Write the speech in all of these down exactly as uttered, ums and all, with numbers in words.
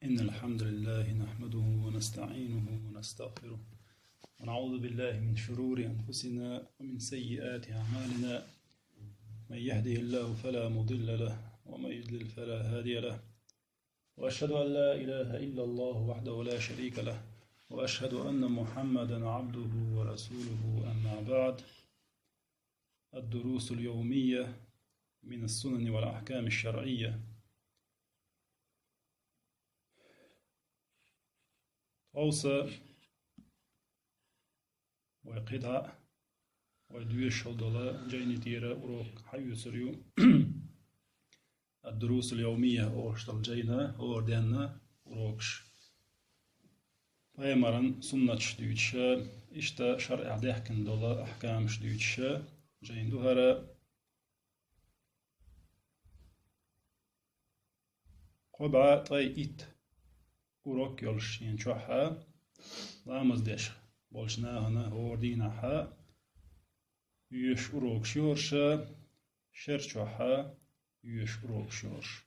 إن الحمد لله نحمده ونستعينه ونستغفره، ونعوذ بالله من شرور أنفسنا ومن سيئات أعمالنا. من يهده الله فلا مضل له، ومن يضلل فلا هادي له. وأشهد أن لا إله إلا الله وحده لا شريك له، وأشهد أن محمدا عبده ورسوله. أما بعد، الدروس اليومية من السنن والأحكام الشرعية. Тховса вай кхидӀа, вай доьшуш долу жайни тӀера урок хьаюьйцур ю. Ад-Дурусул Явмия олуш долу жайна хӀора денна урокаш. Пайхамаран суннаташ дуьйцуша, иштта шарӀехь даьхкина долу ахкамаш дуьйцуша, жайна ду хӀара. Кхо бӀе ткъе итт урок йолуш шена чохь а, ламаз деш болчу нахана хӀора дийнахь а, йоьшуш урокаш йоьрша, шер чохь а, йоьшуш урокаш йоьрша.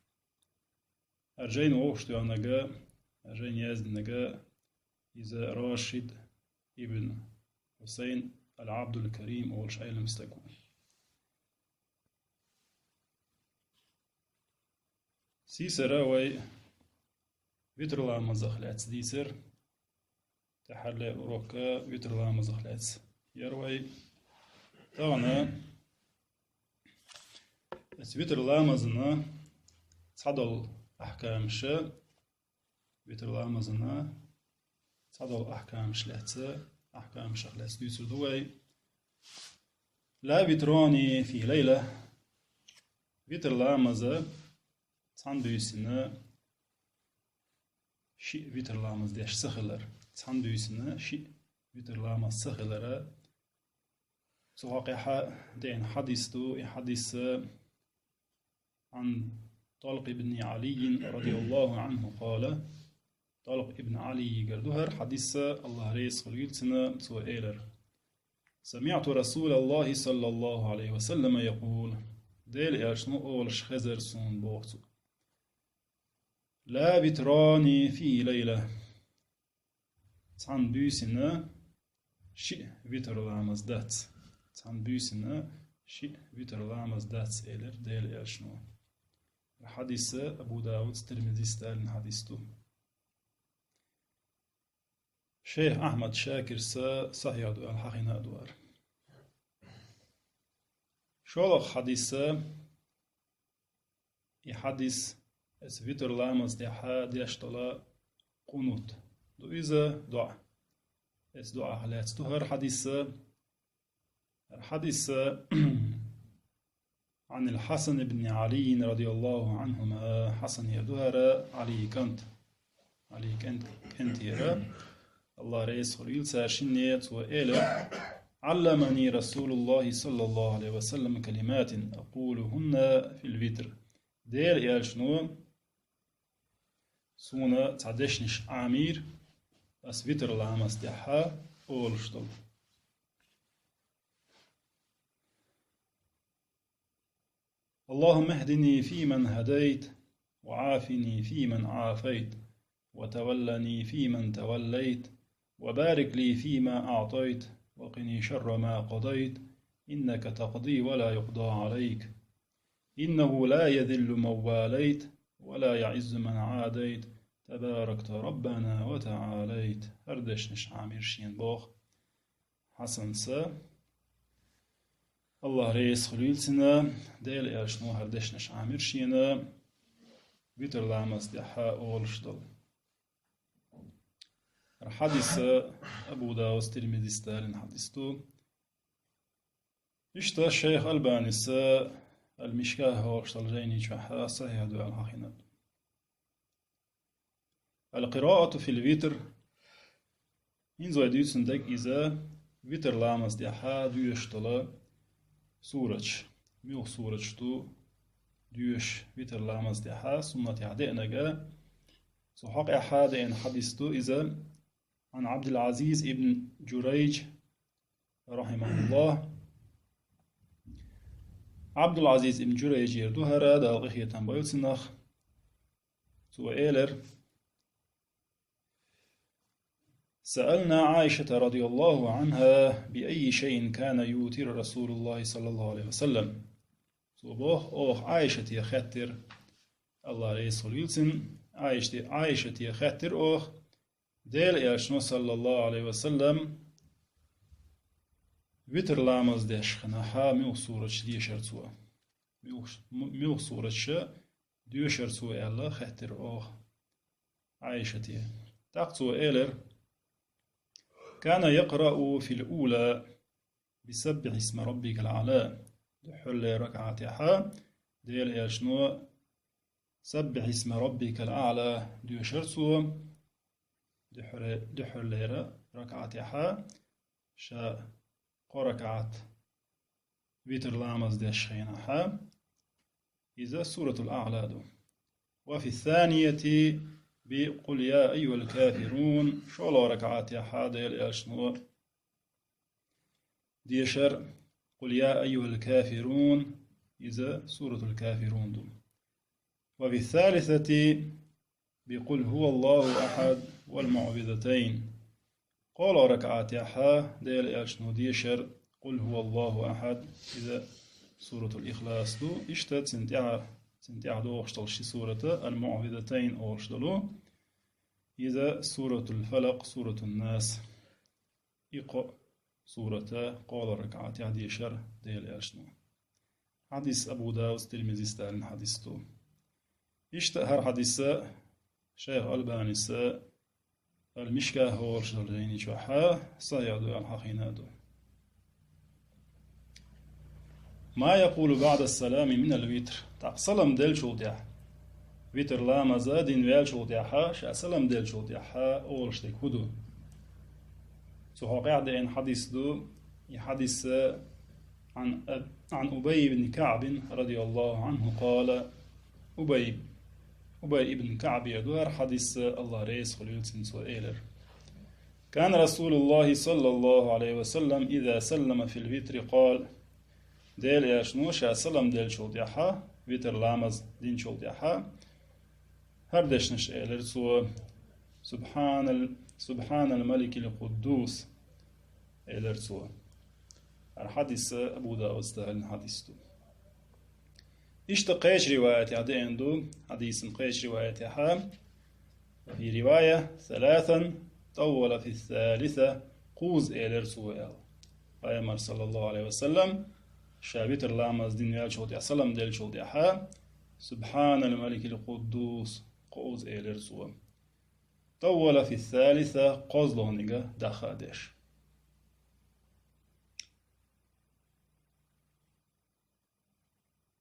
ХӀара жайна вовшахтоьхнарг, хӀара жайна яздинарг иза Рашид ибн Хьусайн ал-Абдул-Карим олуш Ӏелам стаг ву. Сийсара вай витр ламазах лаьцна дийцира. ТӀаьххьара урок витр ламазах лаьцна яра вай. Тахана аса витр ламазана цхьадолу ахкамаша, витр ламазана цхьадолу ахкамаш лаьцна, ахкамашах лаьцна дуьйцур ду вай. Ла витрани фи лайла. Витр ламаза цхьана буьйсина шиъ витр ламаз деш ца хилар. Цхьана буьйсина шиъ витр ламаз ца хилара. Цу хьокъехь деана хьадис ду, и хьадис Ан ТӀалкъ ибн Ӏалиййин радияллаху Ӏанху къала, ТӀалкъ ибн Ӏалийгара ду хӀара хьадис, АллахӀ реза хуьлийла цунна, цо элира: «СамиӀту Расулаллахи саллаллаху Ӏалайхи ва саллама якъул». Делан элчано олуш хезара суна боху цо: «Ла витрани фи лайла». Цхьана буьйсина шиъ витр ламаз дац. Цхьана буьйсина шиъ витр ламаз дац, элира Делан элчано. Хьадис Абу Давуда, Тирмизис далийна хьадис ду. Шейх Ахьмад Шакирс сахьихь ду аьлла хьахийна а ду хӀара. ШолгӀа хьадис, и хьадис, аса витр ламаз тӀехь деш долу къунут ду иза, доӀа. Аса доӀах лаьцна ду хӀара хьадис. ХӀара хьадис Ӏанил Хьасан ибн Ӏалиййин радияллаху Ӏанхума, Хьасанера ду хӀара, Ӏалий кӀант. Ӏалий кӀент-, кӀентера, АллахӀ реза хуьлийла цара шинна, цо элира: «Ӏалламани Расулуллахи саллаллаху Ӏалайхи ва саллам калиматин акъулухунна фил витр». Делан элчано суна цхьа дешнаш Ӏамийра, ас витр ламаз тӀехь олуш долу. اللهم اهدني فيمن هديت، وعافني فيمن عافيت، وتولني فيمن توليت، وبارك لي فيما أعطيت، وقني شر ما قضيت، إنك تقضي ولا يقضى عليك، إنه لا يذل من واليت، ولا يعز من عاديت، تباركت ربنا وتعاليت. ХӀара дешнаш Ӏамийра шена боху Хьасанс. АллахӀ реза хуьлийла цунна, Делан элчано хӀара дешнаш Ӏамийра шена, витр ламаз тӀехь олуш долу. ХӀара хьадис Абу Давуда, Тирмизис далийна хьадис ду. Иштта шейх Албанис Ал-Мишкахь олуш долу жайни чохь сахьихь ду аьлла хьахийна. Ал-къираату фил витр. ХӀинца вай дуьйцун дерг иза витр ламаз тӀехь доьшуш долу сураташ. Муьлха сураташ ду доьшуш витр ламаз тӀехь, суннатехь деанарг. Цу хьокъехь деана хьадис ду иза. Ан Абдул-Азиз ибн Журайж, рахьимахуллахӀ. Абдул-Азиз ибн Журайжера ду хӀара, Дала къинхетам бойла цунах. Цо элира: سألنا عائشة رضي الله عنها بأي شيء كان يوتر رسول الله صلى الله عليه وسلم. Цо боху, оха Ӏайшате хаьттира, АллахӀ реза хуьлийла цунна, Ӏайшате, Ӏайшате хаьттира оха, Делан Элчано, саллаллаху Ӏалайхи ва саллам, витр ламаз деш хенахь муьлха сураташ дешара цо. Муьлха, муьлха сураташ доьшура цо аьлла, хаьттира оха Ӏайшате. ТӀаккха цо элира: كان يقرأ في الأولى بسبح اسم ربك الأعلى. Дуьххьарлера ракаӀатехь Делан Элчано سبح اسم ربك الأعلى доьшура цо. Дуьххьара-, дуьххьарлера ракаӀатехь ша кхо ракаӀат витр ламаз деш хенахь, иза Суратул АӀла ду. وفي الثانية بقل يا أيها الكافرون. ШолгӀа ракаӀатехь Делан Элчано дешар قل يا أيها الكافرون, иза Суратул Кафирун ду. وفي الثالثة بقل هو الله أحد والمعوذتين. КхоалгӀа ракаӀатехь Делан Элчано дешар قل هو الله أحد, иза Суратул Ихлас ду. Иштта цунна тӀехь, цунна тӀехь догӀуш долу ши сурата, Ал-Муъвизатайн олуш долу, иза Суратул Фалакъ, Суратун Нас. И кхо сурата кхоалгӀа ракаӀатехь дешар Делан Элчано. Хьадис Абу Давуда, Тирмизис далийна хьадис ду. Иштта хӀара хьадис шайх Албанис Ал-Мишках олуш долу жайни чохь сахьихь ду аьлла хьахийна а ду. ما يقول بعد السلام من الوتر. ТӀаккха салам деллачул тӀаьхьа, витр ламаз дина ваьллачул тӀаьхьа, ша салам деллачул тӀаьхьа олуш дерг хӀун ду? Цу хьокъехь деана хьадис ду. И хьадис عن أب-، عن أبي بن كعب رضي الله عنه قال: Убай, Убай ибн КаӀбера ду хӀара хьадис, АллахӀ реза хуьлийла цунна, цо элира: كان رسول الله صلى الله عليه وسلم إذا سلم في الوتر قال. Делан Элчано ша салам деллачул тӀаьхьа, витр ламаз динчул тӀаьхьа, хӀара дешнаш элира цо: سبحان ال-، سبحان الملك القدوس, элира цо. ХӀара хьадис Абу Давуда далийна хьадис ду. Иштта кхечу риваятехь деана ду, хьадисан кхечу риваятехь, وفي رواية ثلاثا طول في الثالثة, кхузза элира цо аьлла. Пайхамар, саллаллаху Ӏалайхи ва саллам, ша витр ламаз дина ваьллачул тӀаьхьа, салам деллачул тӀаьхьа, سبحان الملك القدوس, кхузза элира цо. طول في الثالثة, кхозлагӀниг даха а деш.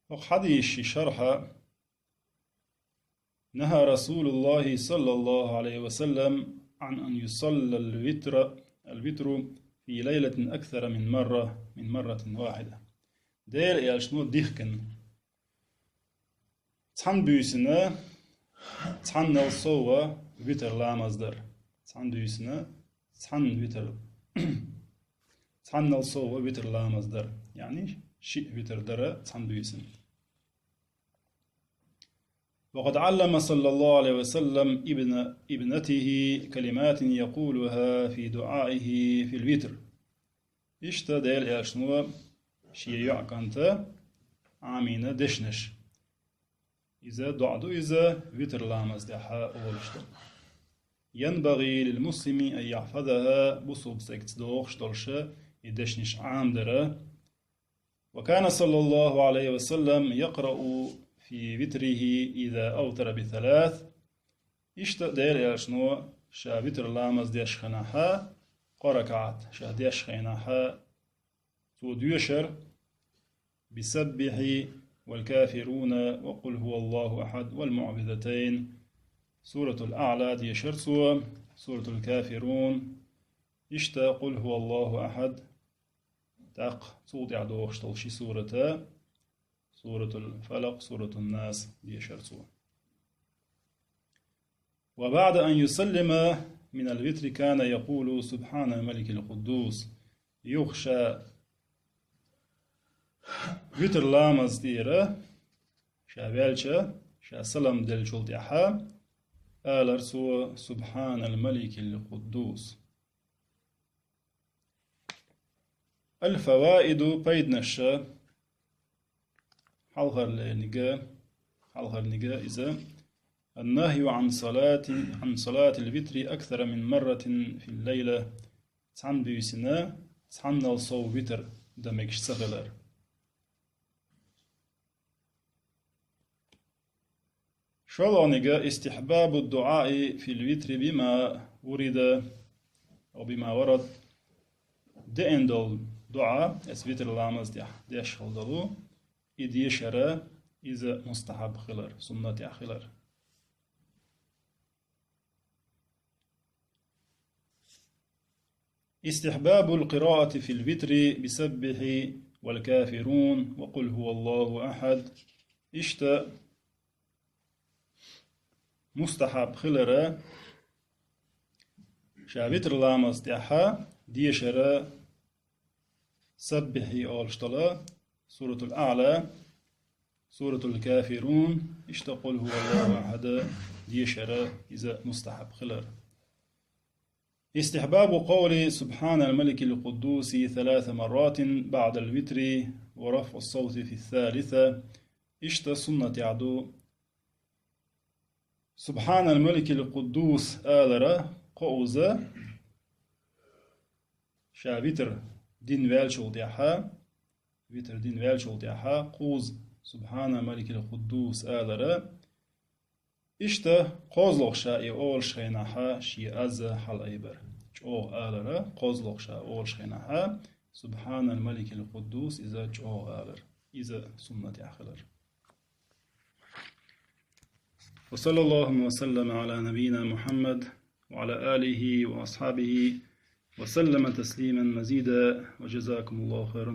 ХӀокху хьадисашан шархь: نهى رسول الله صلى الله عليه وسلم عن أن يصلى الوتر، الوتر في ليلة أكثر من مرة، من مرة واحدة. Делан Элчано дихкина цхьана буьйсанна цхьаннал сов витр ламаз дар. Цхьана буьйсанна цхьанна витр, цхьаннал сов витр ламаз дар. Яъни шиъ витр дара цхьана буьйсанна. وقد علم صلى الله عليه وسلم ابن، ابنته كلمات يقولها في دعائه في الوتر. Иштта Делан Элчано шен йоӀ кӀанта Ӏамийна дешнаш. Иза доӀа ду иза витр ламаз тӀехь олуш ду. ينبغي للمسلم أن يحفظها, бусулба стегца догӀуш долуш и дешнаш Ӏамадара. وكان صلى الله عليه وسلم يقرأ في وتره إذا أوتر بثلاث. Иштта Делан Элчано ша витр ламаз деш хенахь, кхо ракаӀат ша деш хенахь, цо доьшар: بسبح والكافرون وقل هو الله أحد والمعوذتين. Суратул АӀла дешар цо, Суратул Кафирун, иштта Къул хӀува ЛлахӀу ахьад, тӀаккха цул тӀаьхьа догӀуш долу ши сурата, Суратул Фалакъ, Суратун Нас дешар цо. وبعد أن يسلم من الوتر كان يقول سبحان الملك القدوس. Юха ша витр ламаз тӀера, ша ваьлча, ша салам деллачул тӀаьхьа, алар цо: سبحان الملك القدوس. الفوائد, пайданаша, хьалхарниг, хьалхарниг иза. النهي عن صلاة، عن صلاة الوتر أكثر من مرة في الليلة. Цхьана буьйсанна цхьаннал сов витр дан мегаш ца хилар. ШоллагӀниг: استحباب الدعاء في الوتر بما ورد أو بما ورد. Деана дола дуӀа, эс витр ламаз тӀехь деш хила долу, и дешара, иза мустахьаб хилар, суннатехь хилар. استحباب القراءة في الوتر بسبح والكافرون وقل هو الله أحد. Иштта мустахьаб хилара ша витр ламаз тӀехьа дешара саббихьи олуш долу, Суратул А'ла, Суратул Кафирун, иштта Къул хӀуа Аллаху ахьад дешара, иза мустахьаб хилар. استحباب قول سبحان الملك القدوس ثلاث مرات بعد الوتر ورفع الصوت في الثالثة. Иштта суннатехь ду Субхьанал Маликил Къуддус алара кхузза, ша витр дина ваьллачул тӀаьхьа, витр дина ваьллачул тӀаьхьа кхузза Субхьанал Маликил Къуддус алара. Иштта кхозлагӀа ша и олуш хенахь шен аз хьалаайбар. ЧӀогӀа алара, кхозлагӀа ша олуш хенахь Субхьанал Маликил Къуддус, иза чӀогӀа алар. Иза суннатехь хилар. وصلى الله وسلم على نبينا محمد وعلى آله وأصحابه وسلم تسليما مزيدا، وجزاكم الله خيرا.